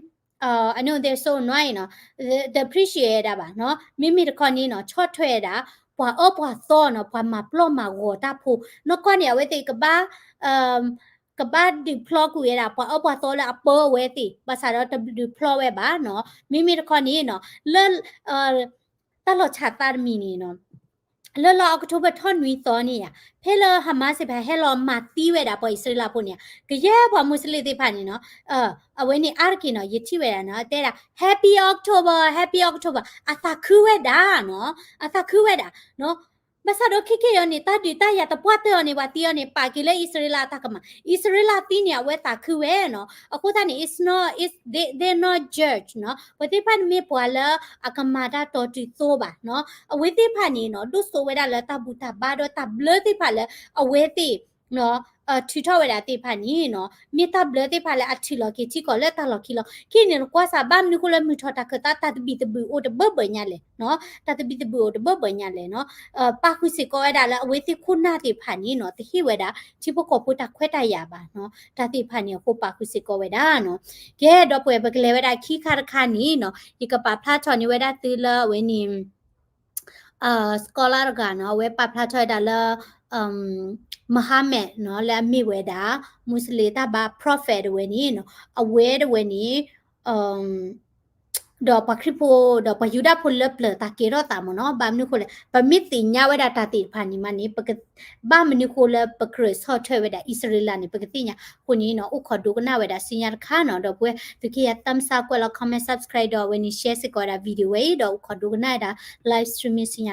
I know they're so annoying နီၤ, တ appreciate ဝဲဒၣ်ဘၣ်နီၤ, မ့မ့ၢ်တခီန့ၣ်နီၤ ဆီၣ်ထွဲဝဲဒၣ် ပှၤအၢပှၤသီနီၤ, ပှၤမၤပျီၢ်မၤဂီၤတၢ်ဖိ, နီၢ်ကီၢ်န့ၣ် အဝဲသ့ၣ်ကဘၣ် ကဘၣ်ဒုးဖျီကွံာ်ဝဲဒၣ် ပှၤအၢပှၤသီလၢအပၢအဝဲသ့ၣ်, ဘၣ်ဆၣ်ဒီးတဒုးဖျီဝဲဘၣ်နီၤ, မ့မ့ၢ်တခီန့ၣ်နီၤ လၢ တၢ်လီၤဆၣ်သးတမံၤန့ၣ်နီၤ လၢလါ October ထီၣ်နွံသီန့ၣ်ဧါ, ဖဲလၢ Hamas သ့ၣ်တဖၣ်ဟဲလီၤမၤသံဝဲဒၣ်ပှၤအံၣ်စရ့လးဖိန့ၣ်ဧါ, ကယဲၢ်ပှၤမူစလ့ၣ်သ့ၣ်တဖၣ်န့ၣ်နီၤ, အဝဲန့ၣ်အါတက့ၢ်နီၤ ယထံၣ်ဝဲဒၣ်နီၤ တဲဒၣ် Happy October, Happy October အသးခုဝဲဒၣ်နီၤ, အသးခုဝဲဒၣ်နီၤ, ဘၣ်ဆၣ်ဒီးခဲကနံၣ်အံၤန့ၣ် တၢ်ဒုးတၢ်ယၤတပှၢ်တၢၢ်အီၤန့ၣ် ပှၤသံအီၤန့ၣ် ပာ်က့ၤလၢအံၣ်စရ့လးအတၢ်ကမၣ်, အံၣ်စရ့လးသံန့ၣ် အဝဲသးခုဝဲနီၤ, အဃိသတးန့ၣ် it's not, it's, they, they're not judge နီၤ, ပှၤသ့ၣ်တဖၣ်န့ၣ်မ့ၢ်ပှၤလၢအကမၤတၢ်တီတုၤသိဘၣ်နီၤ, အဝဲသ့ၣ်တဖၣ်န့ၣ်နီၤ ဒိၣ်စိဝဲဒၣ်လၢတၢ်ဘူၣ်တၢ်ဘါဒီးတၢ်ဘျၢသ့ၣ်တဖၣ်လၢအဝဲသ့ၣ် ထုးထီၣ်ဝဲဒၣ်သ့ၣ်တဖၣ်န့ၣ်နီၤ မ့ၢ်တၢ်ဘျၢသ့ၣ်တဖၣ်လၢအထုးလီၤက့ၤထံကီၢ်လၢတၢ်လီၢ်ခံလီၤ. ခဲအံၤန့ၣ် နကွၢ်စးဘၣ်မနုၤဃိလၢမုၢ်ထီၣ်တၢ်ခၢၣ်သး တၢ်သဘံၣ်သဘုၣ်အိၣ်တဘၢဘၢညါလဲၣ်နီၤ, တၢ်သဘံၣ်သဘုၣ်အိၣ်တဘၢဘၢညါလဲၣ်နီၤ, ပာ်ဃုာ်စ့ၢ်ကီးဝဲဒၣ်လၢအဝဲသ့ၣ်ခိၣ်နၢ်သ့ၣ်တဖၣ်န့ၣ်နီၤ တဟ့ၣ်ဝဲဒၣ်ထံဖိကီၢ်ဖိတၢ်ခွဲးတၢ်ယာ်ဘၣ်နီၤ, တၢ်သ့ၣ်တဖၣ်န့ၣ်အဃိပာ်ဃုာ်စ့ၢ်ကီးဝဲဒၣ်နီၤ. ကဲ ဒီပုၢ်ဝဲၢ် ပကလဲၤဝဲဒၣ်ခံခါတခါန့ၣ်နီၤ ယကပာ်ဖျါထီၣ်န့ၢ်ဝဲဒၣ်သုလၢအဝဲန့ၣ် scholar တဂၤနီၤ အဝဲပာ်ဖျါထီၣ်ဝဲဒၣ်လၢ Muhammad နီၤ လၢအမ့ၢ်ဝဲဒၣ် Muslim တၢ်ဘါ prophet တဝဲန့ၣ်နီၤ အဝဲတဝဲန့ၣ် ဒီးပှၤခရံာ်ဖိ ဒီးပှၤယူဒၤဖိလၢပျၢၤတၢ်ကဲထီၣ်သးမ့ၢ်နီၤ, ဘၣ်မနုၤဃိလဲၣ် ပမ့ၢ်သ့ၣ်ညါဝဲဒၣ်တၢ်သ့ၣ်တဖၣ်န့ၣ်မးန့ၣ် ပက ဘၣ်မနုၤဃိလၢပကြၢးဆီၣ်ထွဲဝဲဒၣ်အံၣ်စရ့လးန့ၣ် ပကသ့ၣ်ညါ. အဃိန့ၣ်နီၤ အိၣ်ခိးဒိကနၣ်ဝဲဒၣ်ဆူညါတခါနီၤ, ဒီပုၢ်ဝဲၢ် သုကဟ့ၣ်ယၤ thumbs up ကွဲးလီၤ comment subscribe ဒီးအဝဲန့ၣ် share စ့ၢ်ကီးဝဲဒၣ် video ဝဲအံၤ ဒီးအိၣ်ခိးဒိကနၣ်ဝဲဒၣ် live streaming ဆူညါ